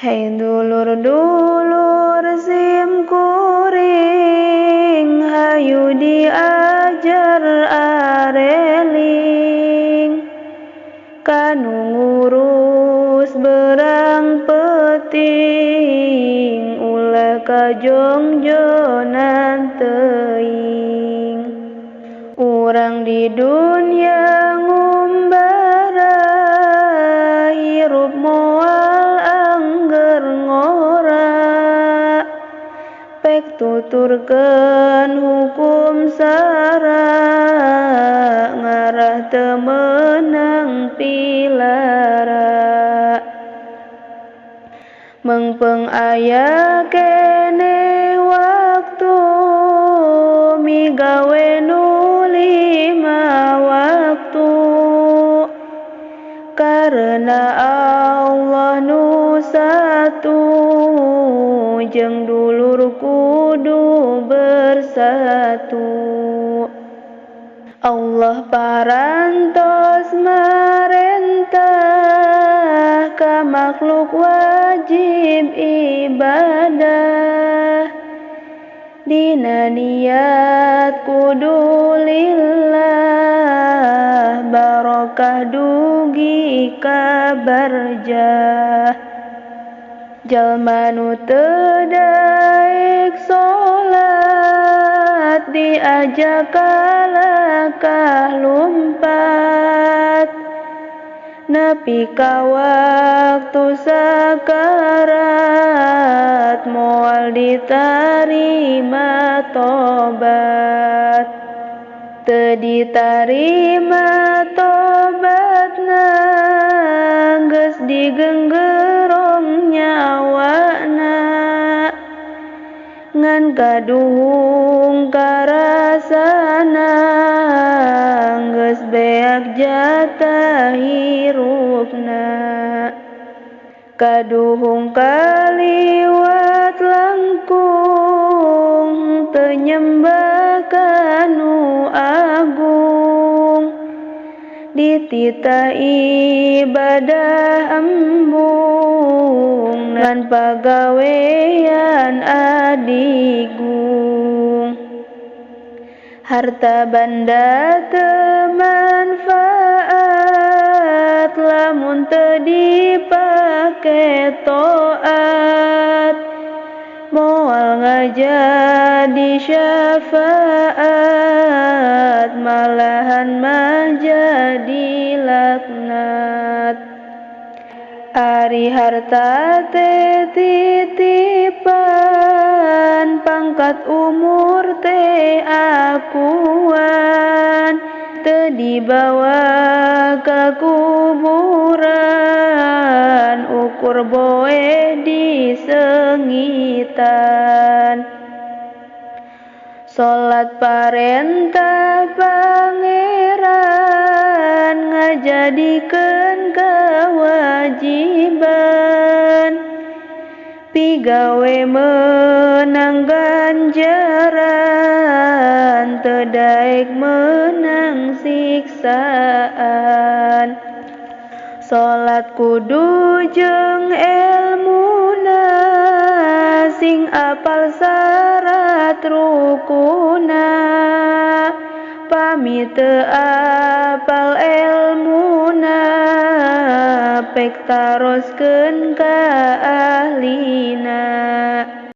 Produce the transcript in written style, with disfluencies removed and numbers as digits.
Hei dulur-dulur sim kuring, hayu diajar areling, kanu ngurus berang peting, ulah kajongjonan teuing. Urang di dunya ngumbara, hirup moal angger ngora, pek tuturkeun hukum sara, ngarah teu meunang pilara. Mengpeng aya keneh waktu, migawe nu 5 waktu, karena Allah nu satu, jeung dulur kudu bersatu. Allah parantos marentah ka makhluk wajib ibadah, dina niat kudu lillah, barokah dugi ka barjah. Jalma nu teu daek salat, diajak kalakah lumpat, nepi ka waktu sakarat, moal ditarima tobat. Teu ditarima tobatna, geus digenggerong nyawana, ngan kaduhung karasana, geus beak jatah hirupna. Kaduhung kaliwat langkung, teu nyembah ka nu agung, dititah ibadah embung, ngan pagawean adigung. Harta banda teu manfaat, lamun teu dipake taat, moal ngajadi syafaat, malahan mah jadi laknat. Ari harta teh titipan, pangkat umur teh akuan, teu dibawa ka kuburan, ukur boeh disengitan. Salat parentah pangeran, ngajadikeun kewajiban, pigawe menang ganjaran, teu daek menang siksaan. Salat kudu jeung elmuna, sing apal syarat rukuna, pami teu apal elmuna, pek taroskeun ka